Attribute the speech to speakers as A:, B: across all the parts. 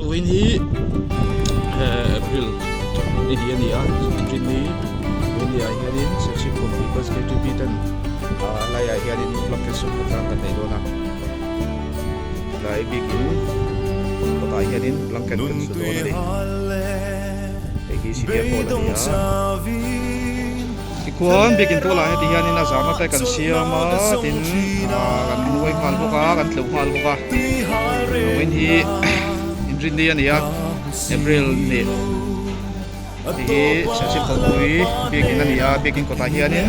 A: Vawiin hi April ni hnih a ni a, June ni vawiin ni ah hianin Serchhip Kawngpui Bus KTP ten laiah hianin blanket suk khawtlang kan nei dawn a, tlai bikin kawtah hianin blanket kan su dawn a ni. Hei hi City Hall a ni a. Tikhuan biakin tualah heti hianin a zahna te kan siam a tin ah kan nuai nghal bawk a kan tleuh nghal bawk a vawiin hi inrinni a ni a April ni hei hi Serchhip Kawngpui biakin a ni a biakin kawtah hianin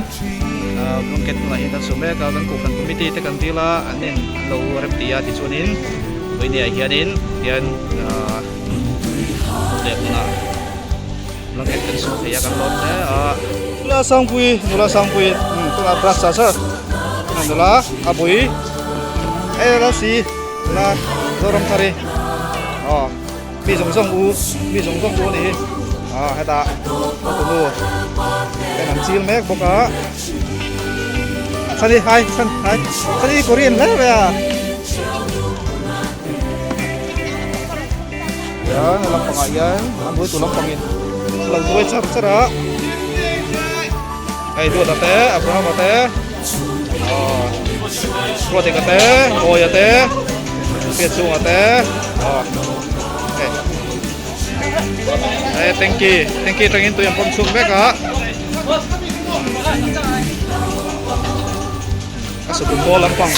A: ah blanket hmunah hian kan su mek a kan kohhran committee te kan dil a an in an lo rem ti a tichuanin vawiin ni ah hianin hian ah leh hmunah. Blanket kan suk thei a kan lawm hle a. Nula Sangpui nula Sangpui umm tunah brush char char nula a bui e la si nula Zoram thar hi aw mi zawng zawng u mi zawng zawng u a ni hi ah hetah hotu nu ten an chil mek bawk a chhan hi hai chhan hai chhan hi Korean hle mai a. Hian a lampangah hian a hnuai tur lampangin a lo nuai char char a hei Duata te Abrahama te aw Ruateka te Mawia te Hriatchhunga te aw hei hei tanky tanky atangin tui an pawm chhuak vek a. A satum pawl lampang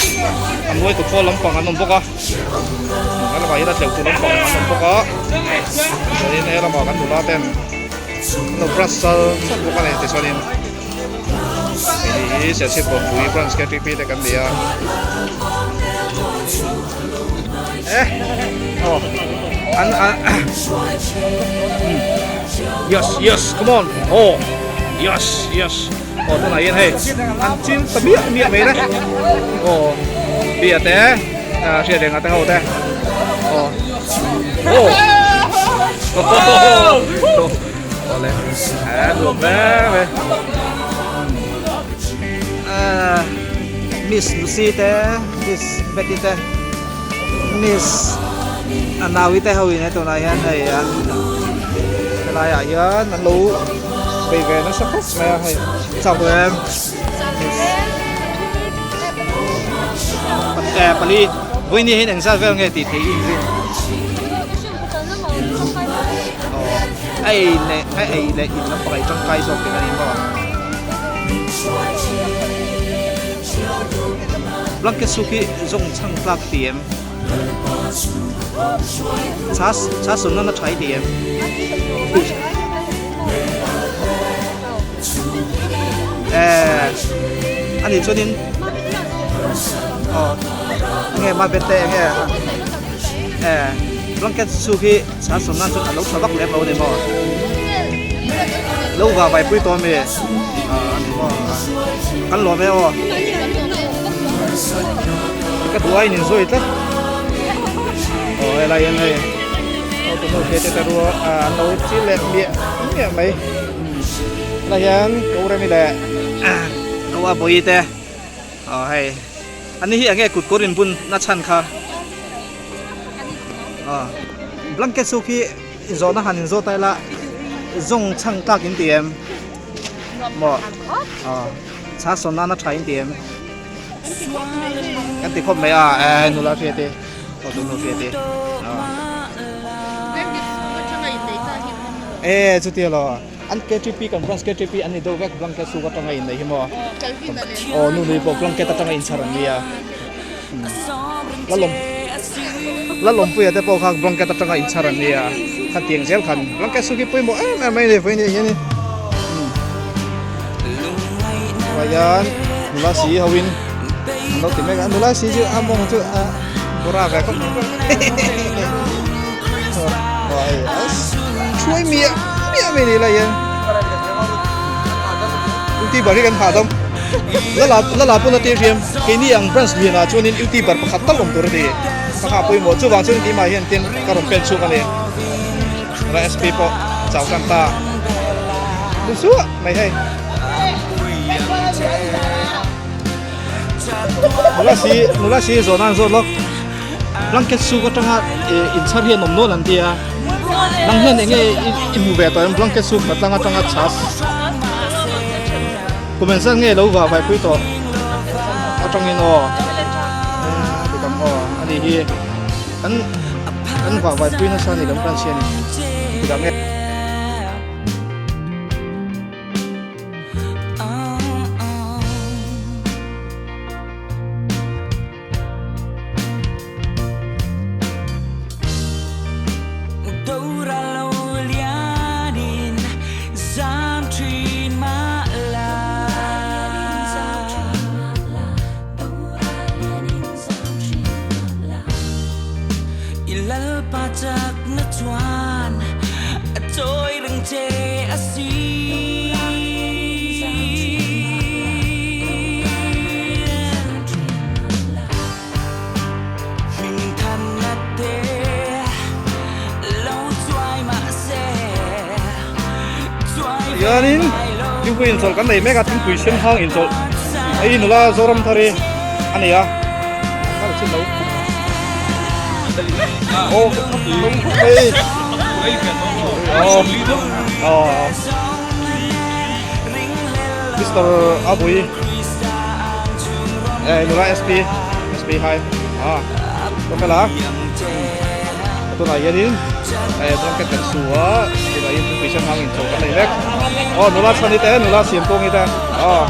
A: a nuai tu pawl lampang an awm bawk a he lamah hian a tleuh tu lampang an awm bawk a chuanin he lamah kan nula ten an lo brush chal chal bawk a ni tichuanin hei hi Serchhip Bawngpui branch ktp te kan ni a eh aw an an yes yes come on oh yes yes. Aw tunah hian hei an chil ta miah miah mai le aw bia te ah hriat reng a te ho te aw aw aw le a nuam hle mai ah miss Lucy te miss Betty te miss Anawi te ho in he tunah hian hei an helaiah hian an lo. Bei ve nasa khawp mai a hei chak em eh pali vawiin hian engzat vel nge tih theih in rin aw a ei leh a ei leh in lampang ah i tangkai zawk tih a ni maw blanket suk hi zawng chhang tlak ti em. Cha cha sawn nana tha i ti em? Eh ani chuanin aw enge ma bete enge eh blanket chu khi cha sawn nan chuan a lo tha vak lem lo a ni maw lo va vai pui tawh a mi ah ani maw kan lawm e aw. Ka duh a in inzui tlat aw helai hian hei auto hnu te te rua an lo chi leh miah miah mai helai hian ko remi leh ko a bawi te aw hei ani hi enge kut kawr inbun na chhan kha aw blanket suk hi zawhna han inzawt ta ila zawng chhang tlak in ti em maw aw chha sawn nana tha in ti em. Kan ti khawp mai a eh nula hria te aw tu nu hria te eh chutia lo an KTP kan branch KTP an ni deuh vek blanket suk atanga in nei hi maw aw nu nui pawh blanket atanga in chhar an nia lalawm lalawmpuia te pawh kha blanket atanga in chhar an nia khatiang zel khan blanket suk hi pawimawh em em mai a ni vawiin ah hian in. Hian nula si ho in an lo ti mek a nula si chu a mawng chu a bawra ve khawp mai thuai miah miah mai ni lai hian youtuber hi kan hahdam lala lala pawn a tir hian keini ang branch lian ah chuanin youtuber pakhat tal awm tur a ni ka nghah pawimawh chuvang chuan keimah hian tin ka rawn pen chhuak a ni. Nula SP pawh chau tan ta lu suah mai hei. Nula si nula si zawh nan zawt lawk. Blanket suk atanga inchhar hi an awm nual an ti a, nang hian eng nge i hmu ve tawh em blanket suk hnatlang atanga chhas kum engzat nge lo vah vaipui tawh atangin aw dik ang aw a nih hi kan kan vah vaipui nasa a ni kan branch hian dik ang e. Hianin thingpui inchawlh kan nei mek a thingpui sen hang inchawlh hei nula Zoramthar hi a ni a aw hei aw Mister Abui eh nula SP SP hai a ka fela tunah hianin eh blanket kan su a tunah hian thingpui sen hang inchawlh kan nei vek aw nula chhan hi te nula siam kawng hi te aw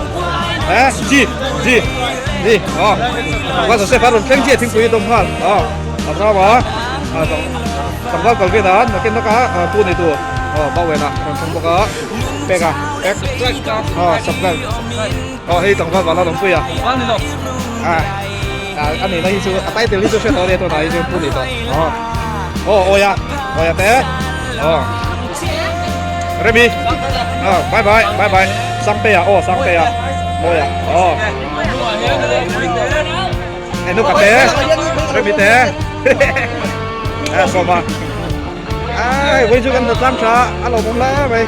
A: eh ji ji ji aw va Joseph a rawn thleng chiah thingpui a dawm nghal aw Abraham a tlangval kal ve dan nakin laka pu nei tu aw Bawena a rawn thleng bawk a pek a pek aw supply aw hei tlangval vala rawn pui a a a nihna hi chu a title hi chu hre tawh a nia tunah hi chuan pu nei tawh aw aw awia awia te aw Remi aw bye bye bye bye Sangtea aw Sangtea Mawia aw Enuka te Remi te a sawma ai vawi chu kan tlang tha a lo awm lai mai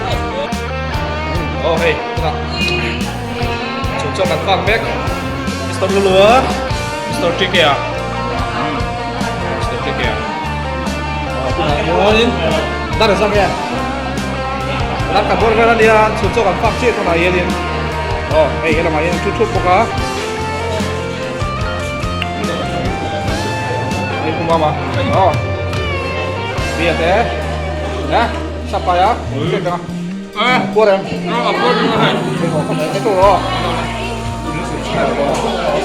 A: aw hei tunah chhun chuan kan fak mek Mister Lulua Mister Tikea Mister Tikea tunah hianin dar zang nge dar kan bawr vel ania chhun chaw kan fak chiah tunah hianin aw hei helamah hian thu thup bawk a Hei pu mama. Oh. Bia te. Nè, sắp bài á. Check đó. Qua đây. Cái chỗ đó.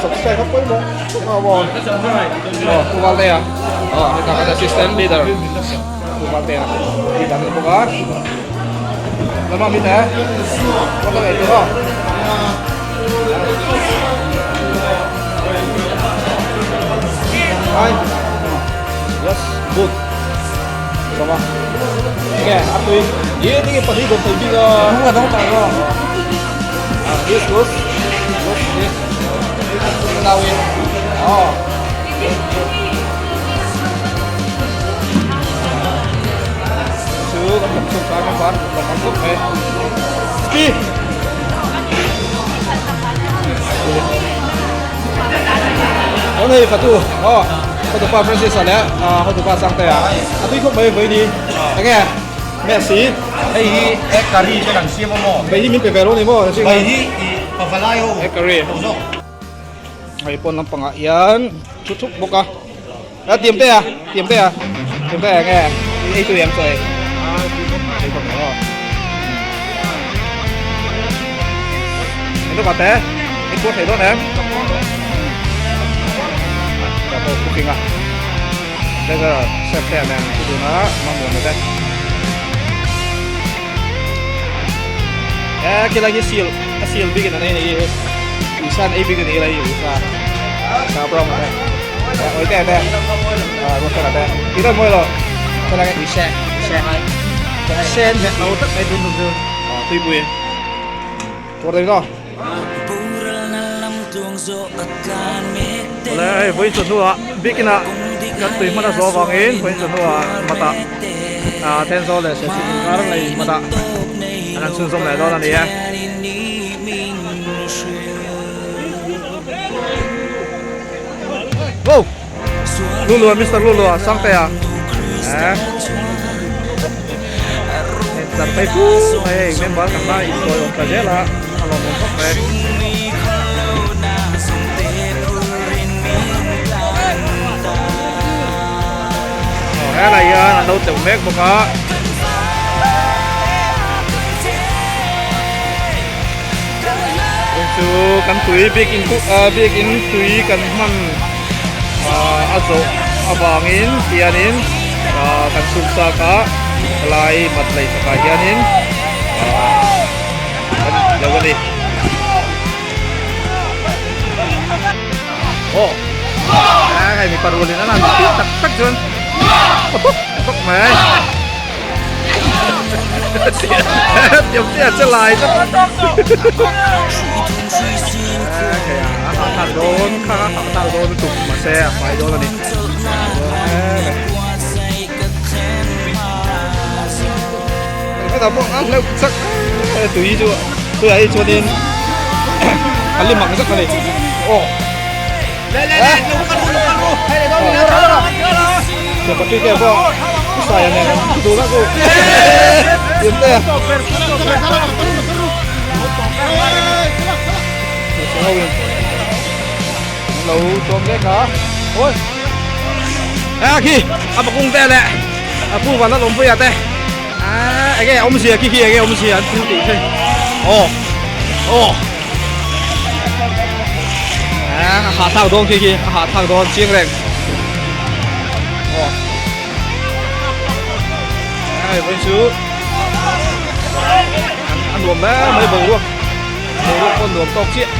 A: Subscribe các quý bố. Ờ, cô vào đây à? Ờ, đây là assistant leader. Cô vào đây à? Đi đặt được không á? Làm gì thế? Có cái này được không? Hi. Yes, good. Sama. Nghe, ăn tùy. Ý, cái phần đi gồm thầy big. Đúng là đúng rồi. À, this good. Good, this. Nào đi. Oh. Chú, con chụp cái con bán, con chụp này. Ski. Aw hei fatu aw hotupa Francis a leh hotupa Sangtea a tui khawp mai vawi ni enge Messi
B: hei hi egg curry te kan siam a maw
A: bai hi min pe ve lo ni maw
B: bai hi i pavalai ho
A: egg curry hei pawn lampangah hian thu thup bawk a A tiam te a, tiam te a, tiam te a nge ei tu em chaw ei. Ei khawp mai aw. Em luka te, ei pawh thei dawn em. Ka pawh cooking a. Treasure chef te nen thu dun a, mamawh te. Eh, khilai hi seal, a seal bik in an ei nei hi. Uisan ei bik a ni lai hi uisa. Sa brown te. Eh, oi te te. Ah, ruat te te. Ti ran mawi lo. Khilai hi uisa, uisa. Sen he lo tak mai dun dun dun. Ah, tui pui. Tuar dei lo. Awle hei vawiin chawhnuah biakinah kan tui hman a zawh avangin vawiin chawhnuah matah ah Thenzawl leh Serchhip inkar lei matah an han chhunzawm leh dawn a ni e. Wow! Lulua Mister Lulua Sangtea eh tlar phei fu mai hei member kan la intawi awm ta zel a a lawmawm khawp mai. Aw helai hian an lo tleuh mek bawk a. Chu kan tui biakin biakin tui kan hman a zawh avangin tianin kan chhuk chak a helai mat lei chakah hianin kan tleuh a ni. Aw hei mipa rualin an han tih tak tak chuan tawk mai. Tiam te a che lai tlat. A hah thlak dawn kha a hah thlak dawn lutuk mahse a fai dawn a ni. Engkhat ah pawh a hleuh chak tui chu tuiah hi chuanin a lim ang zak a ni. Aw. Khi a pakung te leh a pu van a lawmpui a te enge awmzia khi khi enge awmzia an thil tih khi aw aw. A hah thlak dawn khi khi a hah thlak dawn chiang reng aw hei vawiin chu a nuam hle mai boruak boruak pawh nuam tawk chiah.